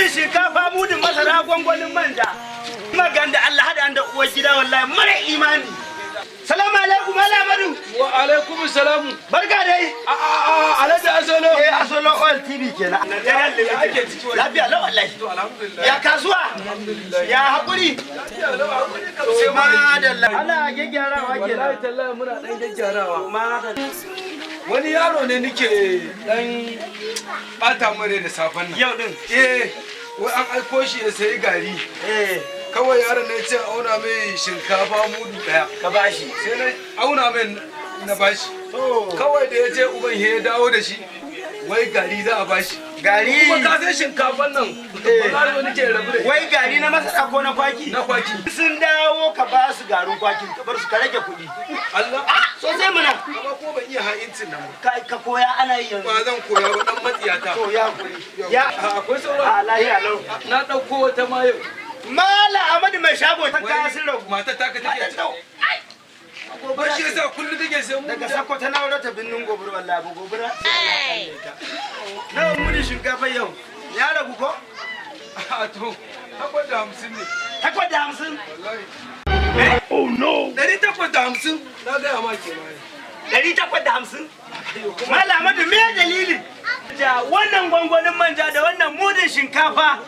Mudin shinkafa, mudin masara, gwangwanin manja. Maganda Allah hada an da uwar gida, wallahi mara imani. Salamu alaikum, Malam Amadu. Wa alaikum salam. Barka dai. A a a, Alhaji Asolo. Eh, Asolo Oil TV kenan. Nigeria Ya ake Limited. ciki wani? Lafiya lau wallahi. To, alhamdulillah. Ya kasuwa? Alhamdulillah. Ya hakuri? Lafiya lau, hakuri kam sai ma. Madalla. Ana gyaggyarawa Wallahi kenan. tallahi muna dan gyaggyarawa. Madalla. Wani yaro ne nike dan bata mare da safen nan. Yau din. Eh, wai an aiko shi ya sayi gari. Kawai yaron ne ce auna mai shinkafa mudu daya. Ka bashi. Sai na auna mai na bashi. To. Kawai da ya je uban ya dawo da shi. Wai gari za a bashi. Gari. Kuma ka san shinkafan nan. Ba za nake rabu da ita. Wai gari na masara ko na kwaki? Na kwaki. Sun dawo ka ba su garin kwakin, ka bar su, ka rage kuɗi. Allah. Sosai muna. Amma ko ban iya ha'incin nan ba. Ka koya, ana yi yanzu. Ba zan koya ba, dan matsiyata. To, ya hakuri. Ya. A, akwai sauran. A, lahiya lau. Na ɗauko wata ma yau. Mala Amadu mai shago ta kaya sun ragu. Matar taka take. Ba shi yasa kullum take sai mu. Daga Sokoto na wurata binnin gobir, wallahi ba gobira. Nawa mudin shinkafa yau? Ya ragu ko? A to, 850 ne. 850. Wallahi. Eh? Oh no. 850. Na gaya ma kenan. 850. Mala Amadu, me dalili? Ja wannan gwangwanin manja da wannan mudin shinkafa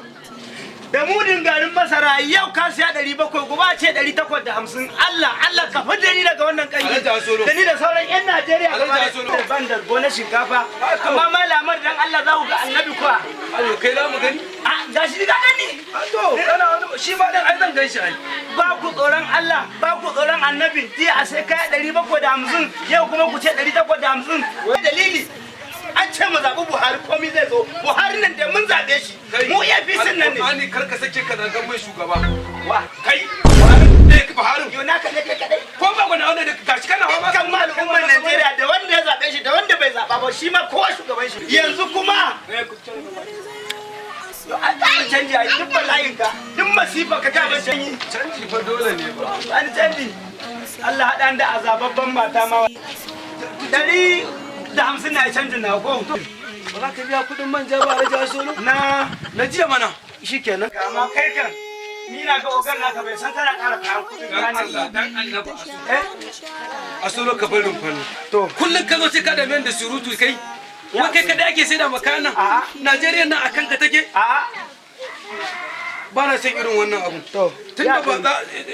da mudin garin masara, yau ka siya 700, gobe a ce 850. Allah Allah, ka fidda ni daga wannan kangi. Alhaji Asolo. Da ni da sauran 'yan Najeriya Alhaji gaba Asolo. da ban da gonar shinkafa. Haka. Amma Malam Amadu, dan Allah za ku ga annabi kuwa. Ayo, kai za mu gani. A, gashi ga gani. A to, kana wani shi ma dan ai zan gan shi ai. Ba ku tsoron Allah, ba ku tsoron annabi. Jiya a sai kaya 750, yau kuma ku ce 850. Wai dalili? An ce mu zaɓi Buhari komai zai zo. Buhari nan da mun zaɓe shi. Kai. Mu APC nan ne. Alƙur'ani kar ka sake ka zagan mai shugaba. Wa? Kai. Buhari ne Buhari. Yo, naka ne kai kadai. Ko ba gwada wanda gashi kana hawa ma. Kan ma al'ummar Najeriya, da wanda ya zaɓe shi da wanda bai zaɓa ba, shi ma kowa shugaban shi. Yanzu kuma yo, an ƙara canji ai, duk bala'in ka, duk masifa ka ka canji. Canji fa dole ne ba. An canji. Allah haɗa da azababban mata ma. 150 na canjin na ko? Ba za ka biya kuɗin manja ba, Alhaji Asolo? Na Na jiya mana. Shikenan. Amma kai kan ni na ga ogan naka bai san kana ƙara kayan kuɗin Dan gane. Allah, dan annabi Asolo. Eh? Asolo, ka bar rumfan. To. Kullum ka zo sai ka dame ni da surutu kai. Wai kai kadai ake sai da makana. A'a. Najeriya nan akan ka take. A'a. Ba na son irin wannan abu. To. Tunda ba za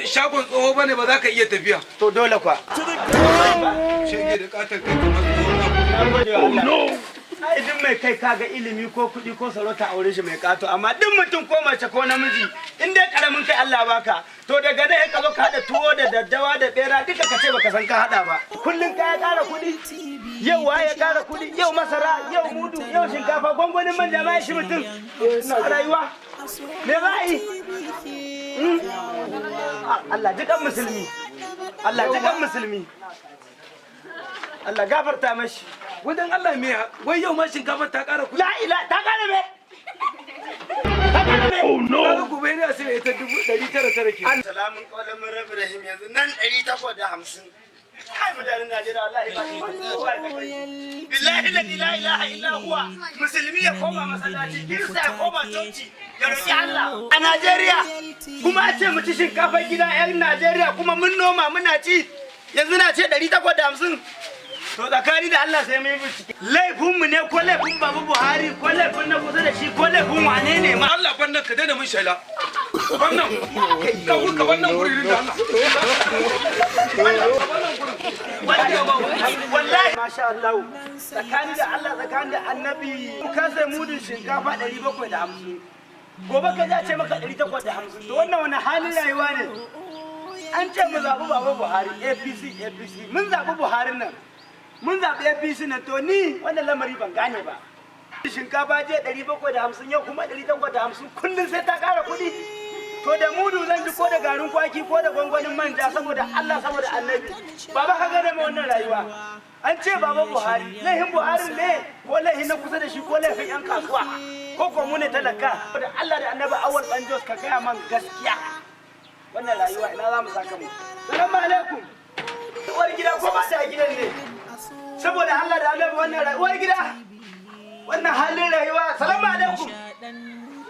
shagon tsoho bane ba za ka iya tafiya. To, dole kwa. Shege da katon kai kamar tsohon abu. Na gode wa Allah. Ai duk mai kai kaga ilimi ko kuɗi ko sarauta, aure shi mai kato. Amma duk mutum, ko mace ko namiji, in dai karamin kai Allah baka, to daga nan ka zo ka haɗa tuwo da daddawa da bera duka, ka ce baka san ka haɗa ba. Kullum ka ya ƙara kuɗi, yau waye ya ƙara kuɗi, yau masara, yau mudu, yau shinkafa, gwangwanin manja ma ya shi mutum a rayuwa. Me za a yi? Ah, Allah jikan musulmi, Allah jikan musulmi, Allah gafarta mashi. Wajen Allah me, wai yau ma shinkafa ta ƙara kuɗi. La ila, ta ƙara me? Ta ƙara me? Oh no. Kaga gobe ne a sai ita 900 ke. An salamun qawlan min rabbir rahim, yanzu nan 850. Kai, mutanen Najeriya wallahi ba kowa da kai. Billahi la ilaha illa huwa. Musulmi ya koma masallaci, Kirista ya koma coci, ya roki Allah. A Najeriya kuma a ce mu ci shinkafar gida 'yan Najeriya, kuma mun noma muna ci. Yanzu na ce 850. To, tsakani da Allah sai mun yi bincike. Laifinmu ne ko laifin Babu Buhari ko laifin na kusa da shi ko laifin wane ne ma? Allah ban nan, ka daina mun shaila. Wannan ka ka wannan gurin da Allah. Wallahi masha Allah, tsakani da Allah, tsakani da annabi, ka sai mudun shinkafa 750, gobe ka ji a ce maka 850. To, wannan wani halin rayuwa ne? An ce mu zaɓi Baba Buhari, APC, APC. Mun zaɓi Buhari nan, mun zaɓi APC nan. To, ni wannan lamari ban gane ba. Shinkafa je 750, yau kuma 850, kullum sai ta ƙara kuɗi. To, da mudu zan ji ko da garin kwaki ko da gwangwanin manja? Saboda Allah, saboda annabi, baba, ka gane ma wannan rayuwa. An ce Baba Buhari, laifin Buhari ne ko laifin na kusa da shi ko laifin yan kasuwa ko mu ne talaka? Da Allah da annabi, Awal Banjos, ka gaya man gaskiya, wannan rayuwa ina za mu saka mu? Salamu alaikum. Uwar gida ko ba ta gidan ne? Saboda Allah da annabi, wannan rayuwar gida, wannan halin rayuwa. Salamu alaikum.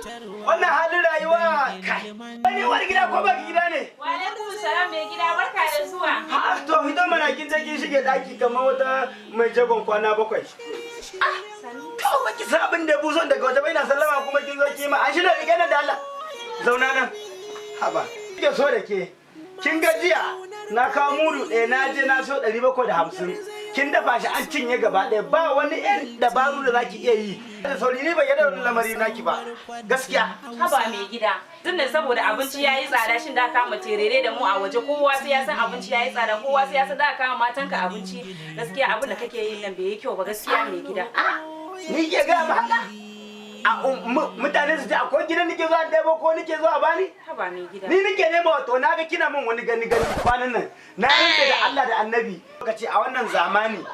Wannan halin rayuwa kai. Wani wani gida ko baki gida ne? Wa alaikum salam mai gida, barka da zuwa. Ha, to hito mana, kin je kin shige daki kamar wata mai jagon kwana 7. To baki san abin da buson daga waje bai na sallama kuma kin zo ki ma an shi da rike nan da Allah. Zauna nan. Haba. Kike so da ke. Kin gajiya na kawo mudu ɗaya, na je na so 750. Kin dafa shi an cinye gaba ɗaya, ba wani yan dabaru da zaki iya yi. Da sauri ni ban yarda da wannan lamari naki ba. Gaskiya. Haba mai gida. Tunda saboda abinci yayi tsada, shin da kama terere da mu a waje, kowa sai ya san abinci yayi tsada, kowa sai ya san da kama matanka abinci. Gaskiya abin da kake yin nan bai yi kyau ba, gaskiya mai gida. Ni ke gaya ma haka? A mutane su ce akwai gidan nake zuwa ɗebo ko nake zuwa bani? Haba mai gida. Ni nake nema, wato na ga kina min wani gani gani kwanan nan. Na rantse da Allah da Annabi. Ka ce a wannan zamani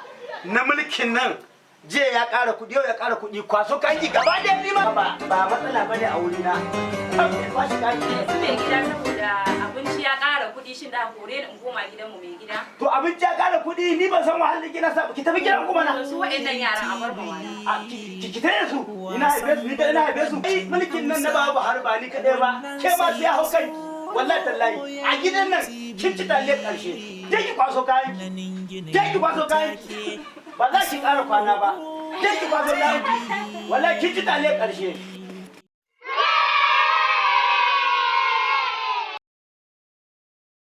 na mulkin nan, jiya ya ƙara kuɗi, yau ya ƙara kuɗi, kwaso kanki gaba ɗaya, ni ma ba ba matsala bane a wurina. Kwashi kanki. Yanzu mai gida, saboda abinci ya ƙara kuɗi, shin da kore ni in koma gidanmu mai gida? To abinci ya ƙara kuɗi, ni ban san wahalar kina sa, ki tafi gidan kuma na. To su waɗannan yaran a bar ma wani. A ki tare su, ina haife su, ni kaɗai na haife su. Ai mulkin nan na babu har ba ni kaɗai ba, ke ma sai hau kanki. Wallahi tallahi a gidan nan kin ci taliyar ƙarshe. Je ki kwaso kayan ki. Je ki kwaso kayan ki. Ba za ki ƙara kwana ba. Je ki kwaso kayan ki. Wallahi kin ci taliyar ƙarshe.